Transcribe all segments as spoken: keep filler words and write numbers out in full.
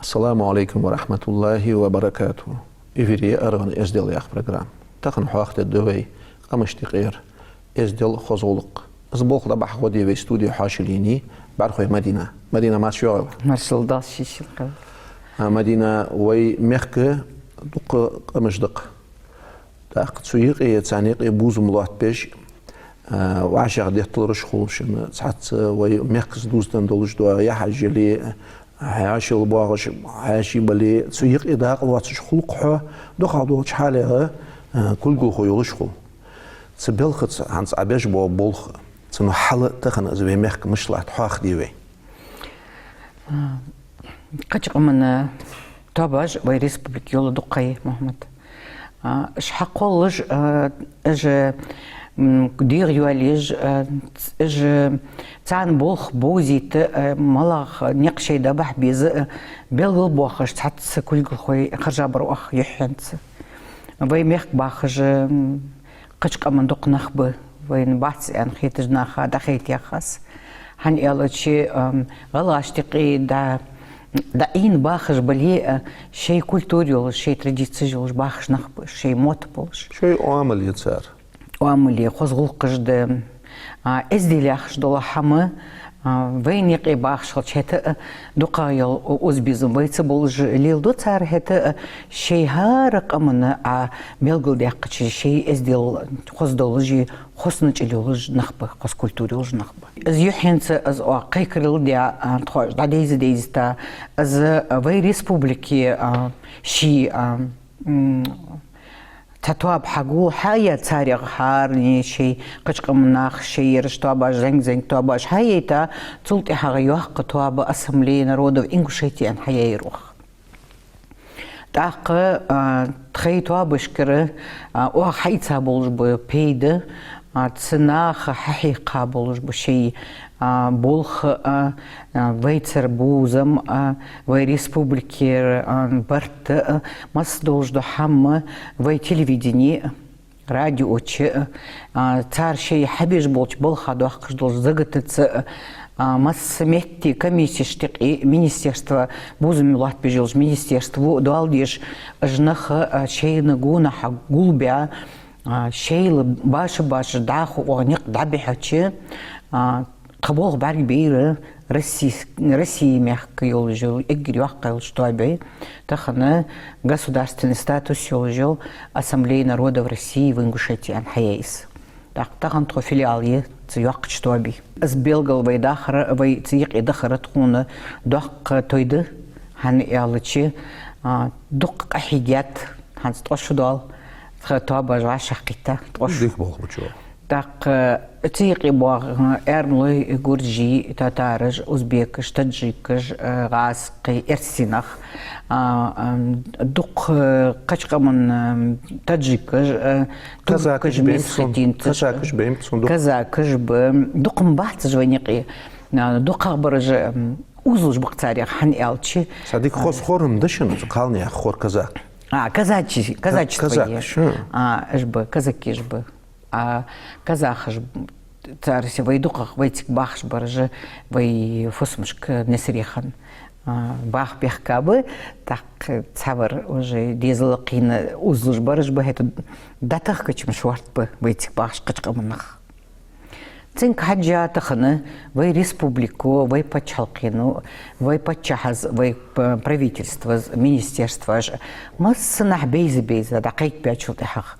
Ассаламу Ӏалайкум ва рахьматуллахӀи ва баракатухӀ. Эфире я «Арган эздел» яха программа. Тахан хьоахадергда вай къамашта юкъера эздел, хоза гӀулакх. Из болх дӀабахьа гӀо де вай студе хьоашалгӀа енай БӀархой Мадина. Мадина, марша йоагӀийла. Маршал да, шишилкъа. А, Мадина, вай мехка дукха къамаш да-кх. ТӀаккха цу юкъе, царна юкъе бувзам лоаттабеш, а, вӀашагӀдетталураш хул шун, цхьацца вай мехкаца дувзаденна долаш дола яхьаш яле, хьаьшал боагӀаш хьаьший бале, цу юкъе дакъа лоацаш хул-кх хьо, дукхагӀа долча хьале, а, кулгалхо йолаш хул. Цу балхаца хӀанз Ӏа беш бола болх, цун хьал тахан из вай мехка мишта латт, хьоахаде вай. А, кхыча къаман тоабаш вай республике йола дукха я, Мухьмад. А, уж хьакхоллаш, а, уж, м, дегӀайоалаеш, а, ц-, уж царна болх бовзийта, а, малагӀа никъ шоай дӀабахьа беза, а, белгалбоахаш цхьацца кулгалхой хержа бар оаха юххьанца. Вай мехка бахаш, м, кхыча къаман дукха нах ба, вайна бац аьнна хеташ наха дӀахайта яхаш. ХӀана аьлча, ам, гӀалгӀашта юкъе дӀа-, дӀаийна бахаш бале а, шоай культура йолаш, шоай традицеш йолаш бахаш нах ба, шоай мотт болаш. Шоай оамал я цар. Оамал я, хоза гӀулакхаш да. А, эздел яхаш дола хӀама, а, вайна юкъе бахаш хилча, хӀаьта а дукхагӀа йола у-, узбезам вайца болаш леладу цар, хӀаьта а шоай хӀара къаманна а белгалдаьккхача, шоай эздел хоза долаш, хоза начӀал йолаш нах ба, хоза культура йолаш нах ба. Из юххьанца из оаха кхайкарал даь, а, тхо дӀадайза-дайзийта, из вай республике, а, ший, а, м, цхьа тоаба хьагул, хьаяь царех хӀаране шоай кхыча къаман нах, шоай ераш тоабаш, зӀамига-зӀамига тоабаш хьаяйта, цул тӀехьагӀа йоккха тоаба «Ассамблея народов Ингушетии» аьнна хьаяьяр оаха. ТӀаккха, а, тхоай тоабашкара, а, оаха хьаийца болаш ба пайда, а, цу наха хьахьекха болаш ба шоай, а, болх, а, а, вайцара бувзам, а, вай республикера, а, барт, а, масса долаш дола хӀама, вай телевидени, радио чу, а, цар шоай хьабеш болча балха доаккхаш долча закатаца, а, масса метте комиссешта юкъе, министерства, бувзам лоаттабеш йолча министерства доал деш, уж нах, а, шоайла гонахьа гулбаь, а, шоайла баша-баша дӀахо оаха никъ дӀабихьача, а, тха болх бӀаргабайра Росси-, Россе мехка йолаш йола эггара йоккха йолча тоабе, тахан государственный статус йолаш йола «Ассамблея народов России в Ингушетии» аьнна хьаяьй из. ТӀаккха тахан тхо филиал я цу йоккхача тоабий. Из белгал вай дахар, вай цу юкъе дахар тхона доккха тоаба да, хӀана аьлча, а, дукха къахьийгад хӀанз ткъо шу доал тха тоабаш вӀашагӀкхийтта, ткъо шу. Дика болх бу чӀоагӀа. ТӀаккха цу юкъе боагӀа аьрмлой, гуржий, татараш, узбекаш, таджикаш, а, гӀазкхий, эрсий нах, а, ам, дукха, а, кхыча къаман, ам, таджикаш, а, казакаш туркаш, бен цун, месхетинцаш, казакаш бен цун дукха. Казакаш ба, дукха ма бац уж вайна юкъе. А, дукхагӀбараш, ам, узалуш ба-кх царех, хӀана аьлча. Цхьа дика хоза хор-м да шун, цу кхалнаьха хор казак. А, казачи-, казачество я. Казакаш, а. А, уж ба, казакаш ба. А казахаш, цар се вай дукхагӀа, вайцига бахаш бараш, вай фусамашка Несарехан, а, баха бехка ба, тӀаккха цхьавар уже дезала кхийна узалуш бараш ба, хӀаьта дӀатахкача-м шортта ба вайцига бахаш кхыча къаман нах. Цунга хьежжа тахан вай республико, вай паччахьалкхено, вай паччахьаз, вай п-, правительстваз, министерстваш, массанахьа бейза-бейза дӀакхайкабаьчул тӀехьагӀа,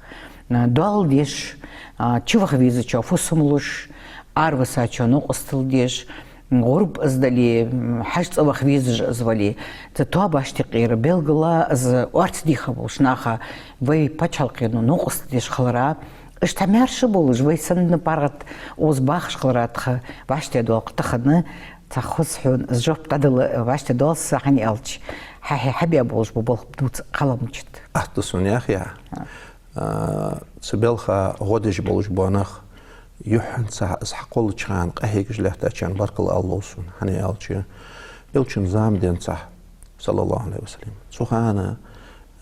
а, доал деш, а, чуваха везачоа фусам луш, араваьнначоа новкъостал деш, гӀурба из дале, м, хьажцӀа ваха везаш из вале, цу тоабашта юкъера белгала из орца дийха болча наха вай паччахьалкхено новкъостал деш хилара, иштта маьрша болаш, вай санна паргӀата укхаза бахаш хилара тха вӀаштӀехьадоал-кх тахан, цхьа хоза хьона из жоп дӀадала вӀаштӀехьадоал са, хӀана аьлча хьа-, хьа-, хьабаь болаш ба болх дувца кхалламчат. Атта сона яхъя. А, цу балха гӀо деш болаш бола нах, юххьанца из хьакхоллача хана къахьегаш лаьттачарна баркал ала лов сона, хӀана аьлча, Элчан заман денз, саллаллахӀу Ӏалайхи ва саллам, цу хана,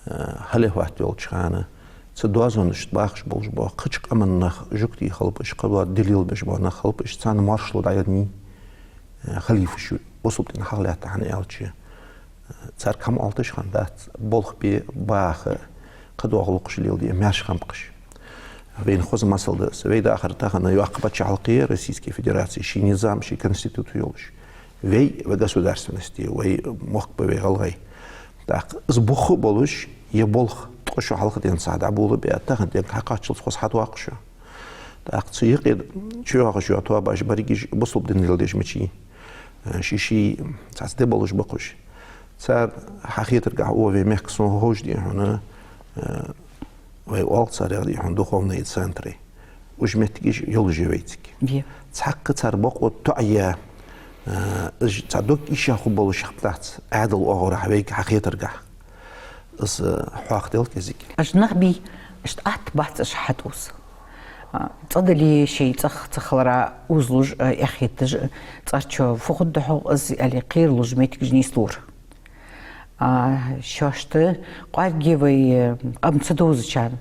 а, халифат йолча хана, цу доазонашта бахаш болаш бола кхыча къаман нах, жугтий хилба уж, кхыдола дин лелабеш бола нах хилба уж, царна моаршал дӀаяр-кх, а, халифаша, бусалба дин хьалха лаьтта, хӀана аьлча, Царга хӀама оалийташ хиннадац, болх бе, баха, кхыдола гӀулакхаш леладе, маьрша хиннаб-кх уж. Вайна хоза масал да из. Вай дахар тахан йоккха паччахьалкхе, Российски Федераце, ший низам, ший конституци йолаш. Вай, вай государственность, вай мохк ба вай гӀалгӀай. ТӀаккха из бух а болаш, ер болх ткъо шу хьалха денз цхьа дӀаболабаь, тахан денга хьакхаччалца хоза хьадоагӀа шо. ТӀаккха цу юкъе чуйоагӀаш йола тоабаш берригаш бусалба дин леладеш мичай, э, ший-ший цхьацца де болаш ба-кх уж. Цар хьахетаргахьа, о, вай мехка сона ховш, дий хьона, э, вай оал царех, дий хьона, духовные центры. Уж моттигаш йолаш я вайцига. Е. Цхьаккха цар бокъо тоӀаяь, э, уж цхьа дог ийша хургболаш хӀама дац Ӏаьдала оагӀорахьа вайга хьахетаргахьа. Из, э, хьоахаделла кӀезига. Аш нах бий, аш атта бац аш хьатӀаоза. А, цӀа дале, шоай цӀагӀа ца хилара озалуш, а, эхь хеташ, а, цӀарчо фу хургда-хьогӀ из, аьле кхералуш моттигаш нийслора. А, шоашта кӀоарга вай, э, къам ца довзачарна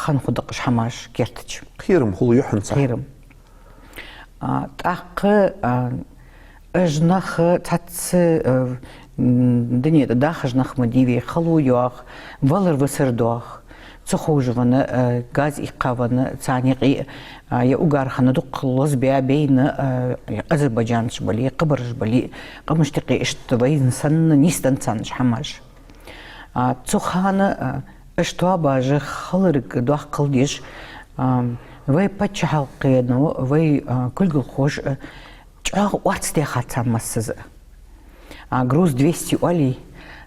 хинна хургда-кх уж хӀамаш керта чу. Кхерам хул юххьанца. Кхерам. А, тӀаккха, а, уж нах цхьацца, а, м, дунен тӀа дахаш нах ма дий вай, хало йоагӀа, валар-висар доагӀа, ца ховш венна, а, газ иккха венна, царна юкъе, а, е угар хинна дукха лозабаь, байна, а, азербайджанцаш бале, кхыбараш бале, къамашта юкъе иштта вайна санна нийсденнад царна уж хӀамаш. А, цу хана, а, уж тоабаш хиларга доаккхал деш, а, вай паччахьалкхено, вай, а, кулгалхоша, а, чӀоагӀа орц даьхад царна массаза. А, груз двести оалий,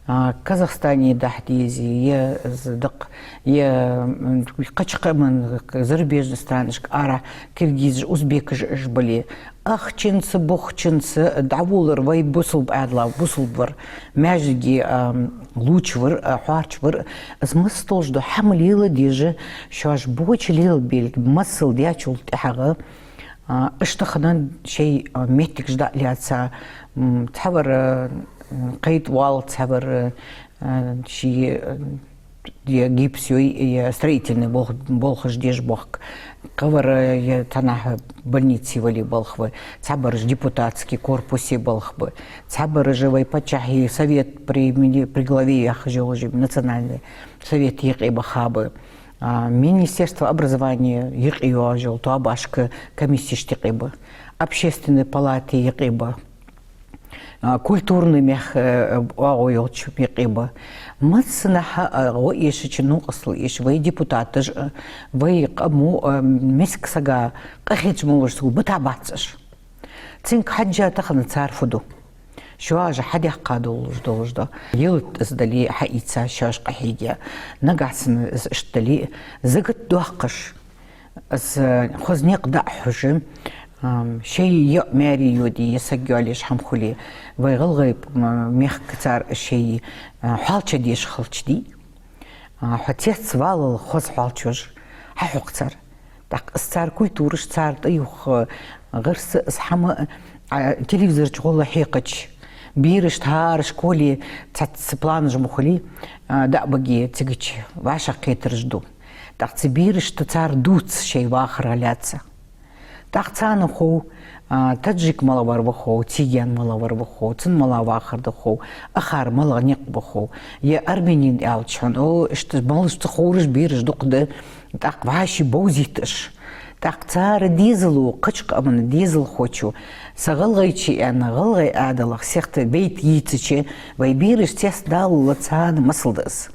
а, Казахстане дахьа дезе, е из дакъа, е, м, кхыча къаман, зарубежный странашка арахьа киргизаш, узбекаш уж бале, ахчанца, бохчанца дӀаволлар вай бусалба Ӏаьдала, бусалба вар, маьждиге, а, лувчавар, а, хьоарчавар, из масса долаш дола хӀама леладеш, шоаш боча лелабелга масал даьчул тӀехьагӀа, а, уж тахан шоай, а, моттигаш дӀа а лаьца, м, цхьавар, а, кхайта воал, цхьавар, а, ший, а, е гипс йой, е строительный болх-, болхаш деш боахк. Кхывар, е цхьаннахьа больнице вале балха ба, цхьабараш депутатски корпусе балха ба, цхьабараш вай паччахьа совет при мини-, при главе яхаш йолаш, национальный совет юкъе баха ба. А, министерство образования юкъе йоагӀаш йола тоабашка комиссешта юкъе ба, общественный палате юкъе ба. А, культурный мехка, э, оагӀув йолча юкъе ба. Массанахьа, а, гӀо эшача, новкъостал эша вай депутаташ, а, вай къамо, а, миска сага къахеташ ма вар, сога битабац уж. Цунга хьежжа тахан цар фу ду? Шоаш хьадаьккха долаш долаш да. Ялат из дале хьаийца шоаш къахьега. Нагахьа санна из иштта дале, закат доаккхаш, из хоза никъ дӀа а хьожаш, ам, шоай йоӀ маьре йоде, е саг йоалаеш хӀама хуле, вай гӀалгӀай, м, мехка цар шоай, а, хьоалча деш хилча дий. А, хьо цецваллал хоза хьоалчавеш хьахьокх цар. ТӀаккха из цар культураш, цар тӀаювха гӀирс, из хӀама, а, телевизора чу гӀолла хьекхача, берашта хӀара школе цхьацца планаш ма хулий, а, дӀа а баге, цигача вӀашагӀкхетараш ду. ТӀаккха цу берашта цар дувц шоай вахарах лаьца. ТӀаккха царна хов, а, таджик малагӀвар ва хов, цыган малагӀвар ва хов, цун малагӀа вахар да хов, акхар малагӀа никъ ба хов, е армянин аьлча хьона, о, иштта малаш ца ховраш бераш дукха да, тӀаккха вӀаши бовзийт уж. ТӀаккха цар дезало, кхыча къаман дезалхочо, са гӀалгӀайче аьнна, гӀалгӀай Ӏаьдалах сехта байт йийцача, вай бераш цецдаллал царна масал да из.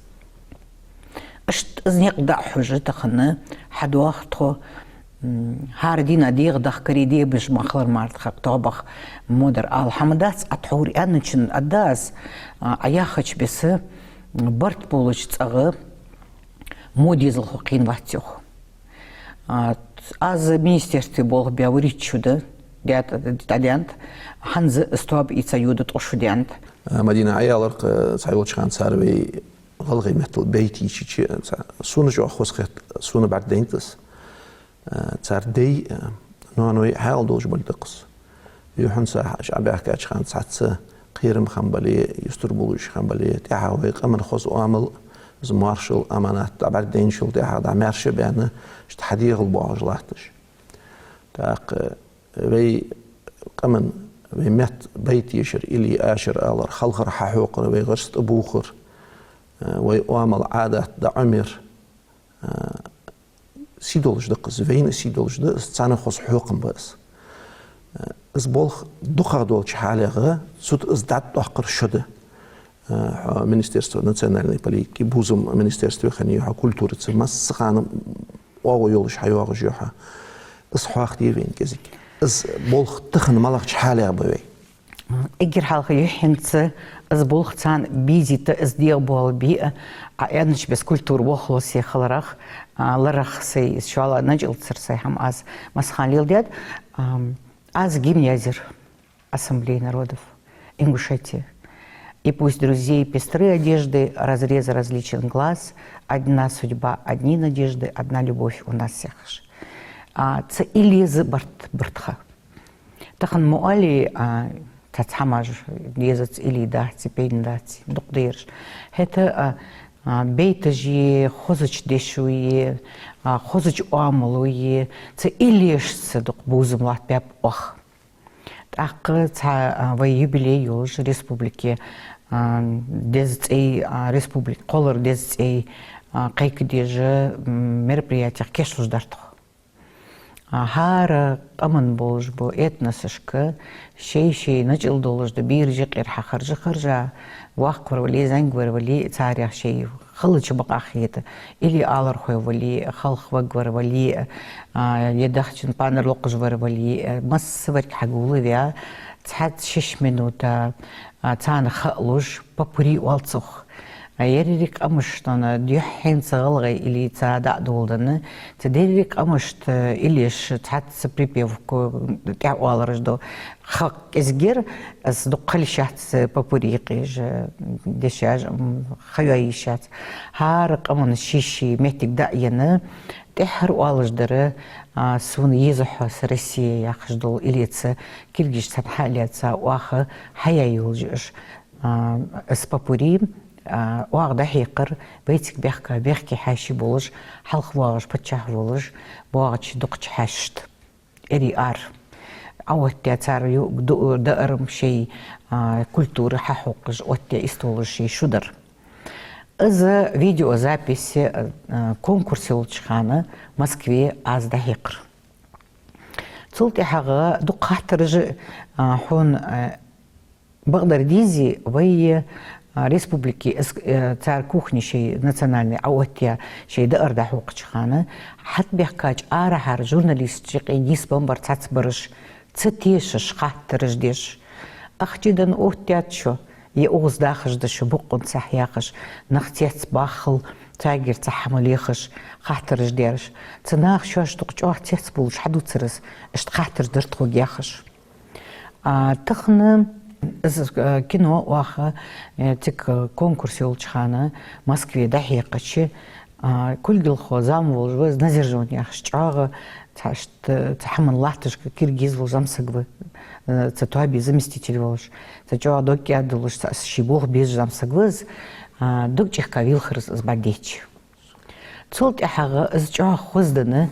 Иштта из никъ дӀа а хьожаш тахан хьадоагӀа тхо, м, хӀара дийнахьа дегӀа дахкаре дебаш ма хилар мара тха тоабах мо дар ала хӀама дац, а тхьовра аьнначун а дац, а, Ӏа яхача беса, м, барт болча цӀагӀа во дезалхо кхийна вац, йоах. А, аз министерстве болх бе вурийтта шу да, даьтта, дӀадаьннад, хӀанз из тоаба ийца йода ткъо шу даьннад. А, Мадина, Ӏа аьлар-кх, цхьайолча хана цар вай гӀалгӀай меттала байт йийцача, ца-, сона чӀоагӀа хоза хет, сона бӀаргадайнад из. Э, цар дай, э, ноаной хьаькъал долаш болга да-кх из. Юххьанца аш Ӏобаьхкача хана цхьацца кхерам хинна бале, юстара болаш хинна бале, тӀехьа вай къаман хоза оамал, из моаршал, аманат дӀабӀаргадайнача хана тӀехьа дӀа маьрша баьнна, иштта хьадегӀал боагӀаш латташ. ТӀаккха, э, вай къаман вай метта байтешар, илли ашар алар, халхар хьахьокхар, вай гӀирс тӀабохар, э, вай оамал, Ӏадат дӀаӀомаяр, э, сий долаш да-кх из, вайна сий долаш да из, царна хоза хьокхам ба из. Э, из болх дукхагӀа долча хьале, цу тӀа из дӀатӀадоаккхар шо да. Э, хьо Министерство национальной политики, бувзам министерстве хиннай хьо, культураца, массахана оагӀув йолаш хьайоагӀаш я хьо. Из хьоахаде вайна кӀезига. Из болх тахан малагӀча хьале ба вай? Эггара хьалха юххьанца из болх царна безийта, из дегӀабоалабе а, Ӏа аьннача беса культура вахло се хиларах, а, ларах сай из шоала начӀалцар сай хӀама аз массахана леладаьд. Ам, аз гимн язъяр Ассамблеи народов Ингушетии. И пусть друзей пестры одежды, разрезы различен глаз, одна судьба, одни надежды, одна любовь у нас, яхаш. А, цу иллеза барт бар тха. Тахан мо алий, а, цхьацца хӀамаш дезац, илли дац, пейна дац, дукха да ераш. ХӀаьта, а, а, байташи, хозача дешаи, а, хозача оамалои, цу иллешца дукха бувзам латтабаьб оаха. ТӀаккха цхьа, а, вай юбилей йолаш республике, а, деза цӀей, а, республика кхоллара деза цӀей, а, кхайкадеш, м, мероприятех кийчлуш дар тхо. А, хӀара къаман болаш бола этносашка шоай-шоай начӀал долаш да, бераш юкъера хьахержа-хержа, воккхавар вале, зӀамигвар вале, царех шоай халача бакъахьа хета, или алархой вале, халхаваргвар вале, а, е дахчан панар локхаш вар вале, массаварг хьагулваь, цхьацца шишша минута, а, царна хаалуш, попурри оал цох. А, еррига къамашта юххьанца гӀалгӀай иллица дӀа а доладенна, цу деррига къамашта иллеш цхьацца припевка тӀехьа оалараш да. Ха кӀезигагӀа, аз дукха хила йиш яц попурри кхийжа, дешаш, м, ха йоа йиш яц. ХӀара къаман ший-ший моттиг дӀаенна, тӀеххьара оалаш дар, а, «Сона еза хьо, са Россия» яхаш дола иллица, киргизашца хьалаьца оаха хьаяь йолаш я уж. А, из попурри, а, оаха дӀахьекхар вайцига баьхка бехке хьаьший болаш, хьалха воагӀаш паччахь волаш, боагӀача дукхача хьаьшашта. Эрий ара. Ӏооттаяь цар ю-, ду-, даар-м шоай, а, культура хьахьокхаш, оттаяь истолаш шоай шу дар. Из видеозапись, а, конкурс йолча хана Москве аз дӀахьекхар. Цул тӀехьагӀа дукха хаттараш, а, хьона, а, бакъдар дезий, вай, а, республике, эс-, э, цар кухне шоай национальни Ӏооттаяь шоай даар дӀахьокхача хана, хьатӀабаьхкача арахьара журналисташта юкъе нийсбенна бар цхьацца бараш, ца тешаш, хаттараш деш. Ахча денна оттадаьд шо, е укхаза дахаш да шо бокъонцахь яхаш, нах цецбахал, царгара цхьа хӀама лехаш, хаттараш дераш. Цу наха шоаш дукха чӀоагӀа цецбувлаш хьадувцар из, иштта хаттараш дар тхога яхаш. А, тахан из, э, кино оаха, э, цига конкурс йолча хана Москве дӀахьекхача, а, кулгалхо зама волаш ва из, Назиржон яхаш чӀоагӀа цхьа ш-, цхьа хӀаман латташка киргиз волаш зӀамсаг ва, э, цу тоабий заместитель волаш, цхьа чӀоагӀа дог кӀаьда долаш, цхьа ший болх безаш зӀамсаг ва из, а, дог чӀехка вийлхар из, из бӀаргадайча. Цул тӀехьагӀа из чӀоагӀа хозаденна,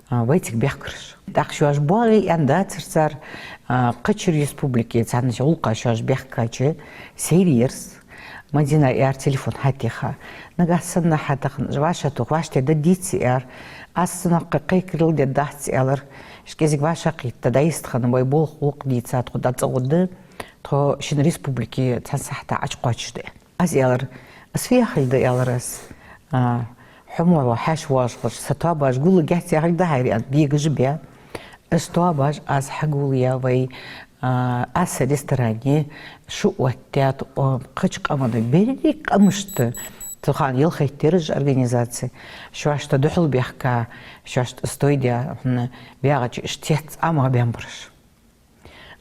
а, вайцига баьхкараш. ТӀаккха шоаш боагӀий аьнна дацар цар, а, кхыча республике цхьанне гӀулакха шоаш баьхкача, сайре яр из. Мадина, аьлар, телефон хьатеха. Нагахьа санна хьа тахан вӀашагӀтоха, вӀашагӀтехача дӀадийца, аьлар. Аз цунах кхайкарал дергдац, аьлар. Иштта кӀезига вӀашагӀкхийтта дӀайистхинна, вай болх гӀулакх дийца тхо дӀацӀагӀоргда, тхо шун республике цхьан сахьата Ӏочукхоачашда. Аз аьлар, аз фу яхилга да, аьлар аз. А, хьо мо хьаьша воагӀаш хилча, са тоабаш гуллургьяц яхилга да хьайра, аьнна, бегаш баь. Из тоабаш аз хьагулъяь вай, а, аз са ресторане шу оттадаьд, о, кхыча къаман, берригача къамашта, цу хана ялхайтта яр уж организаци, шоашта духьал баьхка, шоашта из тойдаь, хӀана, баьгӀача иштта цецбаха баьннабараш.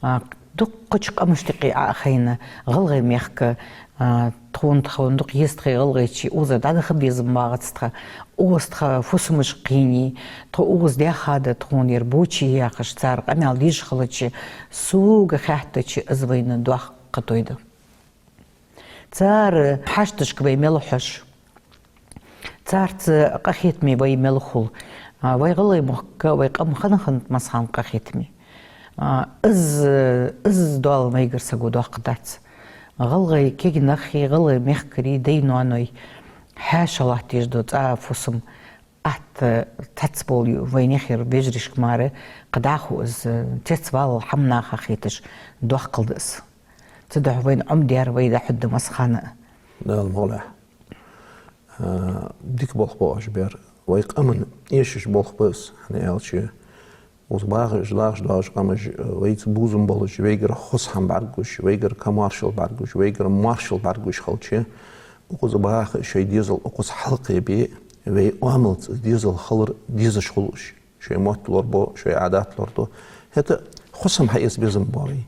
А, дуккхача къамашта юкъе Ӏо а хайна, ГӀалгӀай мехка, а, тхона, тхона дукха еза тхоай гӀалгӀайче, укхаза дӀадаха безам багӀац тха, укхаза тха фусамаш кхийнай, тхо укхаза даьха да, тхона ер боча я яхаш, цар къамаьл деш хилча, сога хаьттача, из вайна доккха той да. Цар хьашташка вай мел хьож, царца къахетаме вай мел хул. А, вай ГӀалгӀай мохк, вай къам хинна хиннад массахана къахетаме. А, из, из дола вайгара саго доккха дац. ГӀалгӀай кегий нахи, гӀалгӀай мехкарий, дай-ноаной хьаьша латташ дола цхьа фусам атта цецбовлаш я вайна хир вежарашка мара, кхы дӀахо из цецвалал хӀама наха хеташ доккхал да из. Цудухьа вайна Ӏомадаьр вай дӀахьоргда массахана а. Дала мукъ лахь. А, дика болх ба оаш баьр. Вай къаман эшаш болх ба из, хӀана аьлча, укхаза бахаш, дахаш доагӀаш къамаш, вайца бувзам болаш, вайгара хоза хӀама бӀаргагуш, вайгара ка-моаршал бӀаргагуш, вайгара моаршал бӀаргагуш хилча, укхаза баха, шоай дезал укхаза хьалкхебе, вай оамалца дезал хилар дезаш хул уж. Шоай мотт лорабу, шоай Ӏадат лораду. ХӀаьта хоза хӀама хьаэца безам ба вай.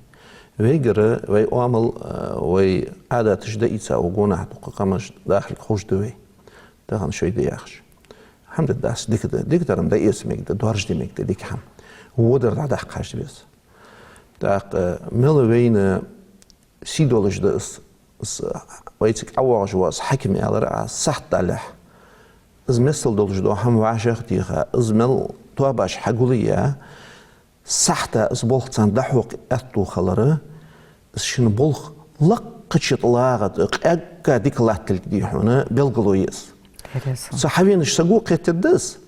Вайгара вай оамал, а, вай Ӏадаташ дӀаийца, укх гонахьа дукха къамаш дахалга ховш да вай. Тахан шоай да яхаш. ХӀама да дац, дика да. Дикадар-м дӀаэца мегаргда, доаржаде мегаргда дика хӀама. Водар дӀадаккха хьажа веза. ТӀаккха мел вайна сий долаш да из, из вайцига ӀовоагӀаш вола из хьаким аьлар Ӏа, сахьат далехь. Из миссел долаш дола хӀама вӀашагӀтеха, из мел тоабаш хьагулъяь, сахьата из болх царна дӀахьокха аьттув хилар, из шун болх лакхача тӀа лагӀа тӀа къаьгга дика латтилга, дий хьона, белгало я из. Интересно. Цу хьавенача саго кхетадергда из.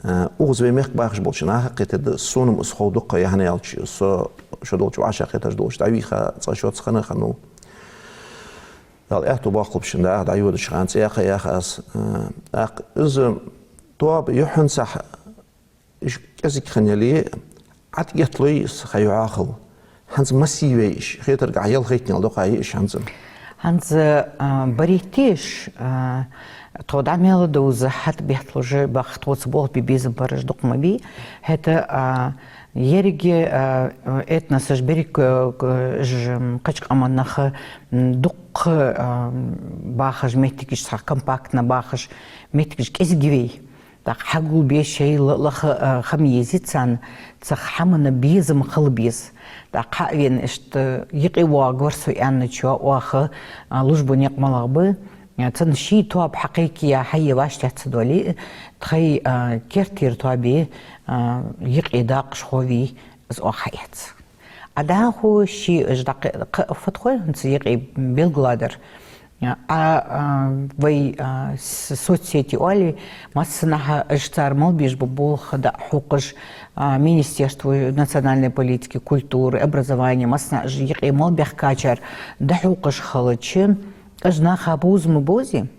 Э, укхаза вай мехка бахаш болча наха кхетадергда из, сона-м из хов дукха, яхьна аьлча, со шо долча вӀашагӀкхеташ долаш дӀавийха цкъа-шозза хана хиннав. Дала аьттув боаккхалба шун, дӀа-, дӀайодача хана цӀи яха яха аз. Э, тӀаккха из тоаба юххьанцахьа уж кӀезига хинна яле, ӀотӀаэтталой из ха юхьа хила. ХӀанз массе я вай уж, хетаргахьа ялхайттанел дукха я уж хӀанз. ХӀанз, а, бариташ, а, тхо дӀа мел довза хьатӀабетталуш баха, тхоца болх бе безам бараш дукха ма бий. ХӀаьта, а, еррига, а, этносаш, берриг, а, к-, ж-, м, кхыча къаман нах, м, дукха, а, бахаш моттигаш, цхьа компактно бахаш моттигаш кӀезига я вай. ТӀаккха хьагулбе шоай ла-, лаха, а, хӀама езац царна, цхьа хӀаман безам хила беза. ТӀаккха хьавена иштта юкъе воагӀаргвар со аьнначоа оаха, а, луш ба никъ малагӀа ба, а, царна ший тоаба хьакхайкаяь хьае вӀаштӀехьа ца доале, тхоай, а, кертера тоабе, а, юкъе дакъашхо вий, из оаха хьаэц. А дӀахо ший уж дӀакхе-, кхы а фатхой хӀанз юкъе белгалдар. А, а, вай, а, с-, соцсети оале, массанахьа уж цар мел беш ба болх дӀахьокхаш, а, Министерство национальной политики, культуры, образования, массанахьа уж юкъе мел баьхкачар дӀахьокхаш хилча, уж наха бовза ма бовзий.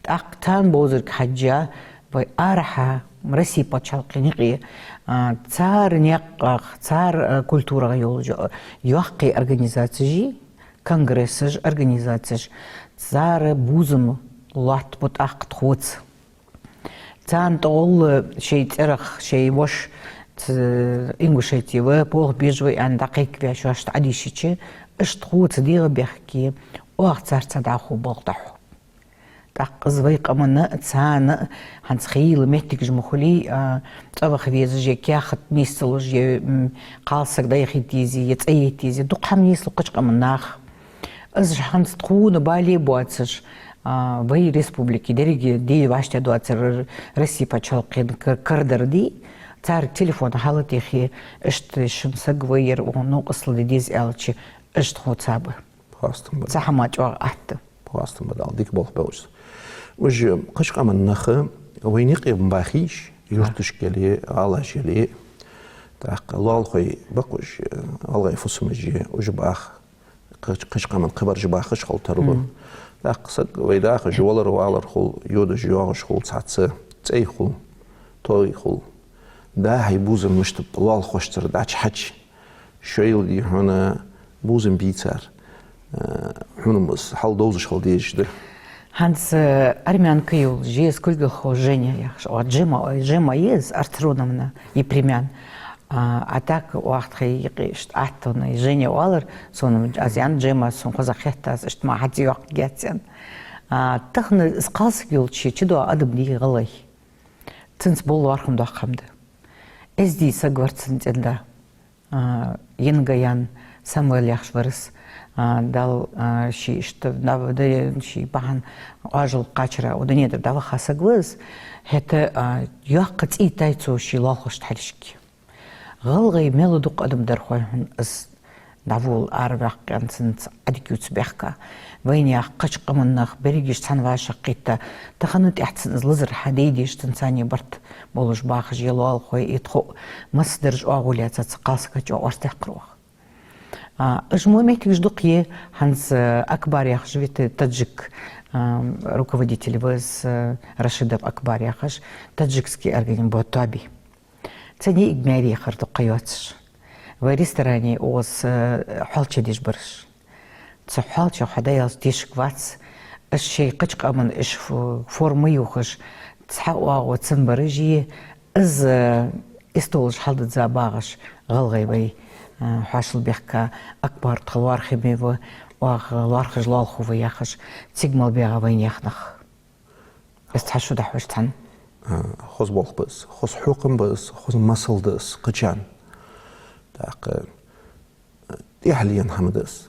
ТӀаккха царна бовзарга хьежжа, вай арахьа Россе паччахьалкхен юкъе, а, цар наькъах, цар, а, культурах йолаш йоккхий организацеш, конгрессаш, организацеш, цар бувзам лоаттабу тӀаккха тхоца. Царна тӀагӀолла шоай цӀерах, шоай воша ц-, Ингушете ва, болх беш ва аьнна дӀакхайкавеш шоашта Ӏодийшача, уж тхоца дегӀабехке, оаха царца дӀахо болх дӀахьу. ТӀаккха из вай къаманна а, царна а хӀанз хийла моттигаш ма хулий, а, цӀаваха везаш е каьхат нийсдалуш е, м, кхалсаг дӀаяхийта езий, е цӀаетта езий, дукха хӀама нийслу кхыча къаман наха. Из хӀанз тхона бале боацаш, а, вай республике деррига де вӀаштӀехьа доацар, Россе паччахьалкхен кар-, карадар дий, царга телефон хьалтӀехье, иштта шун саг ва ер, укхун новкъостал де деза аьлча, уж тхоца ба. Хоастам ба. Цхьа хӀама чӀоагӀа атта. Хоастам ба Дала, дика болх беш. Уж кхыча къаман нах вайна юкъе бахийша, юрташка яле, гӀалаш яле. ТӀаккха лоалахой ба-кх уж, гӀалгӀай фусамаш, уж баха, кхыч-, кхыча къаман кхыбараш бахаш хила тарлу. Мгм. ТӀаккха саг вай дахаш валар-валар хул, йодаш-йоагӀаш хул цхьацца, цӀай хул, тоай хул. ДӀахо бувзам мишта ба лоалахошцара дӀачухьача, шоайла, дий хьона, бувзам бий цар. Э, хьона-м из хьал довзаш хила дезаш да. ХӀанз, э, армянка йолаш я из кулгалхо Женя яхаш. Оаха Джема, ой, Джема я из, Арцруновна Епремян. А, а так оаха тхоай юкъе иштта аттонна Женя оалар, сона-м аз аьннад Джема, сона хоза хетт аз, иштта ма хьа ца йоаккхаргьяц аьнна. А, тахан из кхалсаг йолча чудоагӀа адам дий гӀалгӀай. Цунца болх лоархӀам доаккх хӀама да. Эздий саг вар цун цӀен-да. А, Янгаян Самвел яхаш вар из, а, Дала, а, ше иштта дӀа-, да-, ший бахьан Ӏоажал кхачара укх дунен тӀара дӀаваха саг ва из. ХӀаьта, а, йоккха цӀий тай цо ший лоалахошта хьалхашка. ГӀалгӀай мел дукха адам дар хой хьона из дӀаволла араваьккха, цунца Ӏадика ювца баьхка. Вайнаьха, кхыча къаман нах, берригаш цхьана вӀашагӀкхийтта, таханна тӀехьа цунна из лазар хьадайдеш, цунца цхьана барт болаш бахаш я лоалахой, и тхо массадараш оагӀув лаьца цу кхалсага чӀоагӀа орц даьккхар оаха. А, уж мо моттигаш дукха я, хӀанз, э, Акбар яхаш вита таджик, а, руководитель ва из, э, Рашидов Акбар яхаш, таджикский органи бо тоби. Цу нига маьре яхар дукха йоацаш. Вай ресторане укхаза, э, хьоалче деш бараш. Цу хьоалче хьо дӀаяьлча тешаргвац, уж шоай кхыча къаман уж фу-, форма ювхаш, цхьа оагӀув цунна бараш я, из, э, истолаш хьалдизза багӀаш гӀалгӀай вай, э, хьоашал баьхка. Акбар тха лоархӀаме ва, оаха лоархӀаш лоалахо ва яхаш, цига мел багӀа вайнаьха нах. Из цхьа шу дӀахьош цхьана. А, хоза болх ба из, хоза хьокхам ба из, хоза масал да из кхычарна. ТӀаккха, э, тӀехьленна хӀама да из.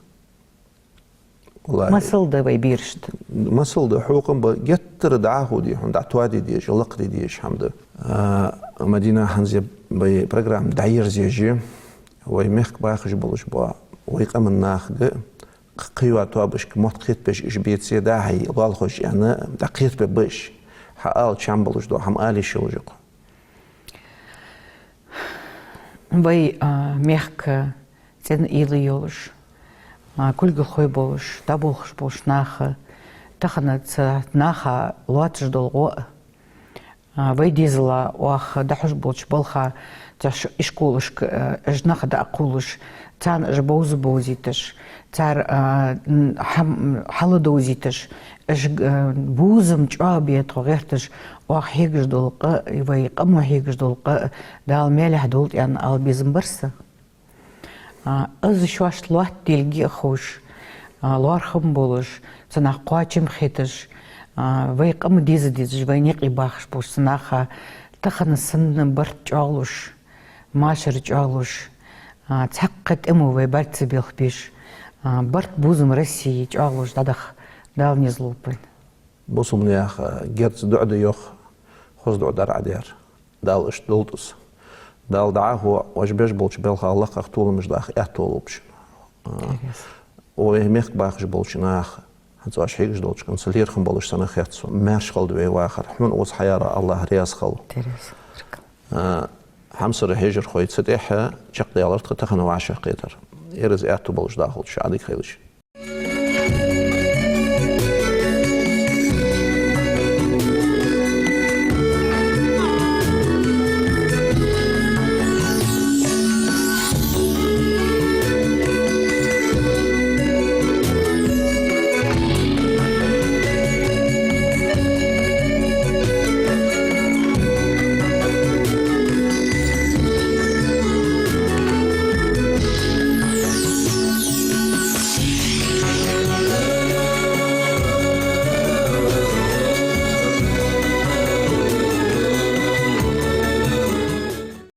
ВаллахӀи. Масал да вай берашта. Масал да, хьокхам ба, геттара дӀахо дий хьона, дӀатоаде дезаш, лакхде дезаш хӀама да. А, Мадина, хӀанз вай программа дӀаерзаеш я, вай мехка бахаш болаш бола вай къаман нахага кхийоа тоабашка мотт кхетабеш уж беце, дӀа-хьа лоалахой аьнна, дӀакхетабергба уж. Хьаала чам болаш дола хӀама ала йиш йолаш я-кх. Вай, а, мехка цӀена уйла йолаш, а, кулгалхой болаш, дӀаболхаш болча наха, тахан цу наха лоацаш дола гӀо а, а, вай дезала оаха дӀахьош болча балха, цу ш-, ишколашка, а, уж нах дӀакхувлаш, царна уж бовза бовзийташ, цар, а, н-, хьам-, хьалдовзийташ, уж, а, бувзам чӀоагӀа бе тхо гӀерташ, оаха хьегаш дола къа, вай къамо хьегаш дола къа Дала маьлехь долда аьнна ала безам бар са. А, из шоашта лоаттадергда а ховш, а, лоархӀам болаш, цу наха кхоачам хеташ, а, вай къам деза дезаш, вайна юкъе бахаш болча цу наха тахан санна барт чӀоагӀлуш, машар чӀоагӀлуш, а, цхьаккха тӀема вай бӀарга ца белхабеш, а, барт, бувзам России чӀоагӀлуш дӀадаха Дала низ лулба вайна. Бусалба наьха герз дуӀа да йоах, хоза дуӀа дар Ӏа даьр. Дала иштта долда из. Дала дӀахо оаш беш болча балха лакхагӀа толамаш даха аьттув лулба шоана. Интересно. Вай мехка бахаш болча наха, хӀанз оаш хьегаш долча кӀанца лерхӀам болаш санна хет сона. Маьрша хилда вай вахар. Хьона укхаза хьаяра АллахӀ раьза хилва. Интересно. А, хьамсара хьежархой, цу тӀехьа чакхдаьлар тха тахан вӀашагӀкхетар. Ер из аьттув болаш дахалда шо, Ӏадика хийла шо.